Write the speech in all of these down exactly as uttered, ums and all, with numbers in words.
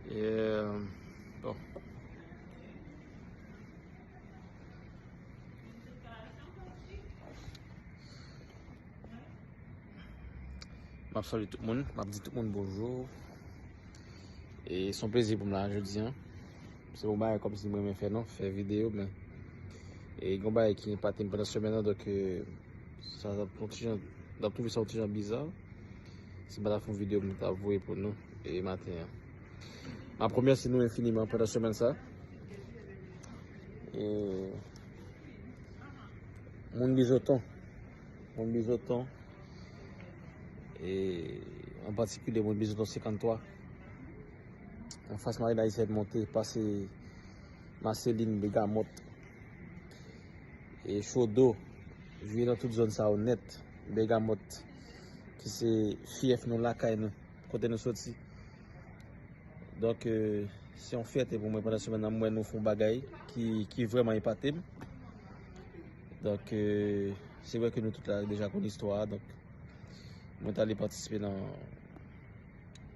Yeah. Bon. M ap salye tout moun, m ap di tout moun bonjou. E se yon plezi pou m la jodi a. Se yon bagay kòmsi mwen renmen fè non, fè videyo, men e gen yon bagay ki enpate m pandan semèn nan, donk, e, sa t ap yon ti jan, m t ap twouve sa yon ti jan biza. Si m pa ta fè yon videyo, m ta voye pou nou e maten an. M ap remèsye nou enfiniman pandan semèn sa. E, moun Bizoton. Moun Bizoton. E, an patikilye, moun Bizoton senkanntwa. Anfas Marina Isyèn monte, pase Marceline, Begamot. E Chodo, jwe nan tout zòn sa yo nèt. Begamot, ki se fyèf nou, lakay nou, kote nou soti. Donk, e, se yon fyète pou mwen pandan semèn nan, m wè nou fè yon bagay ki, ki vrèman epate m. Donk, e, se vre ke nou tout la deja konn istwa a, donk, mwen t ale patisipe nan,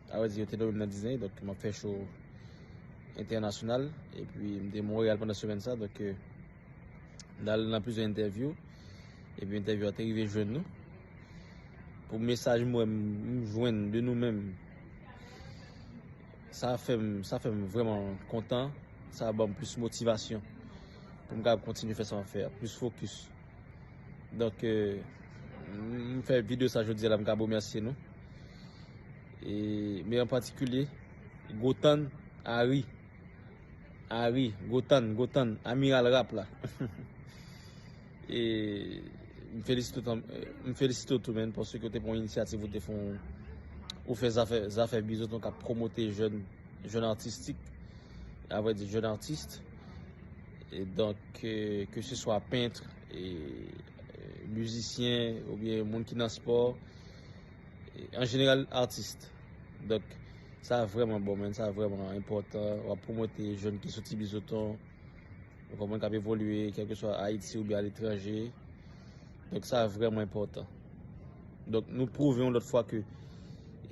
a vrè di, yo te nonmen m nan Disney, donk, m ap fè show entènasyonal, epi m te Monreyal pandan semèn sa, donk, e, m t al nan plizyè entèvyou, epi entèvyou a te rive jwenn nou. Pou mesaj m wè m, m jwenn de nou menm, sa fè m, sa fè m vrèman kontan, sa ban m plis motivasyon pou m kapab kontinye fè sa m ap fè a, plis fokis. Donk, e, m, m fè videyo sa jodi a la, m ka remèsye nou. E, men an patikilye, Gotan, Ari, Ari, Gotan, Gotan, Amiral Rap la. E, m felisite w, m felisite w tou, menn, paske w te pran yon inisyativ, ou te fè yon, ou fè zafè, zafè Bizoton k ap pwomote jèn, jèn atistik, a vrè di, jèn atis. E donk, e, ke se swa pent, e, e, mizisyen, oubyen moun ki nan spò, e, an jeneral, atis. Donk, sa vrèman bon, menn, sa vrèman enpòtan. W ap pwomote jèn ki soti Bizoton, ou konprann, k ap evolye, kèlkeswa Ayiti oubyen aletranje. Donk, sa vrèman enpòtan. Donk, nou pwouve yon lòt fwa ke,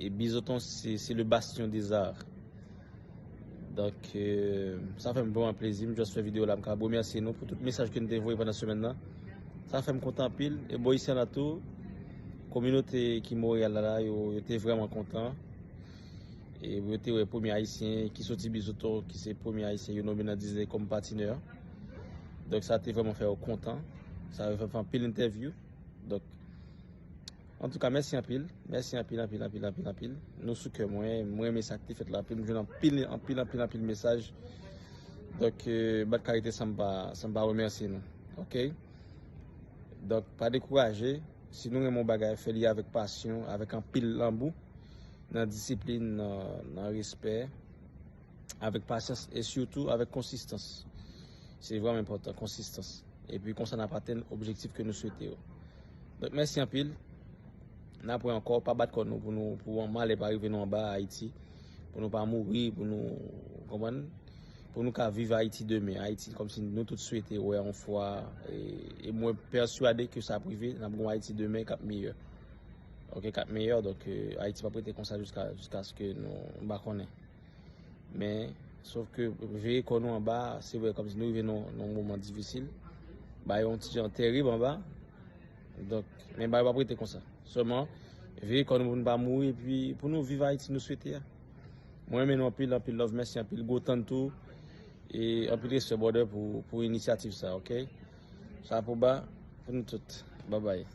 e, Bizoton, se, se le bastion des arts. Donk, e, sa fè m vrèman plezi. M just fè videyo la, m ka remèsye nou pou tout mesaj ke nou te voye pandan semèn nan. Sa fè m kontan anpil. E bò isi a tou, kominote ki Monreyal la, la, yo, yo te vrèman kontan. E yo te wè premye Ayisyen ki soti Bizoton, ki se premye Ayisyen yo nonmen nan Disney kòm patinè. Donk, sa te vrèman fè yo kontan. Sa fè m fè anpil entèvyou. Donk, antouka, mèsi anpil. Mèsi anpil, anpil, anpil, anpil, anpil. Nou sou kè mwen. Mwen renmen sa k te fèt la anpil. M jwenn anpil, anpil, anpil, anpil mesaj. Donk, e, m pa t ka rete san m pa, san m pa remèsye nou. Oke? Donk, pa dekouraje. Si nou renmen yon bagay, fè li avèk pasyon, avèk anpil lanmou, nan disiplin, nan, nan respè, avèk pasyans e sitou avèk konsistans. Se vrèman enpòtan, konsistans. Epi konsa n ap atenn objektif ke nou swete yo. Donk, mèsi anpil. N ap wè ankò, pa bat kò nou pou nou, pou malè pa rive nou anba Ayiti, pou nou pa mouri, pou nou, konprann? Pou nou ka viv Ayiti demen. Ayiti kòmsi nou tout swete wè yon fwa, e, e mwen pèswade ke sa ap rive, n ap gen yon Ayiti demen k ap meyè. Oke, k ap meyè, donk, e, Ayiti p ap rete konsa jiska, jiskaske nou, m pa konnen. Men, sòf ke veye kò nou anba, se vre, kòmsi nou rive nan, nan yon moman difisil. Bagay yo yon ti jan terib anba. Donk, men bagay yo p ap rete konsa. Sèlman, veye kò nou pou nou pa mouri, epi pou nou viv Ayiti nou swete a. Mwen renmen nou anpil, anpil love, mèsi anpil, Gotan tou, e anpil respè, brother, pou, pou inisyativ sa, oke? Chapo ba pou nou tout. Babay.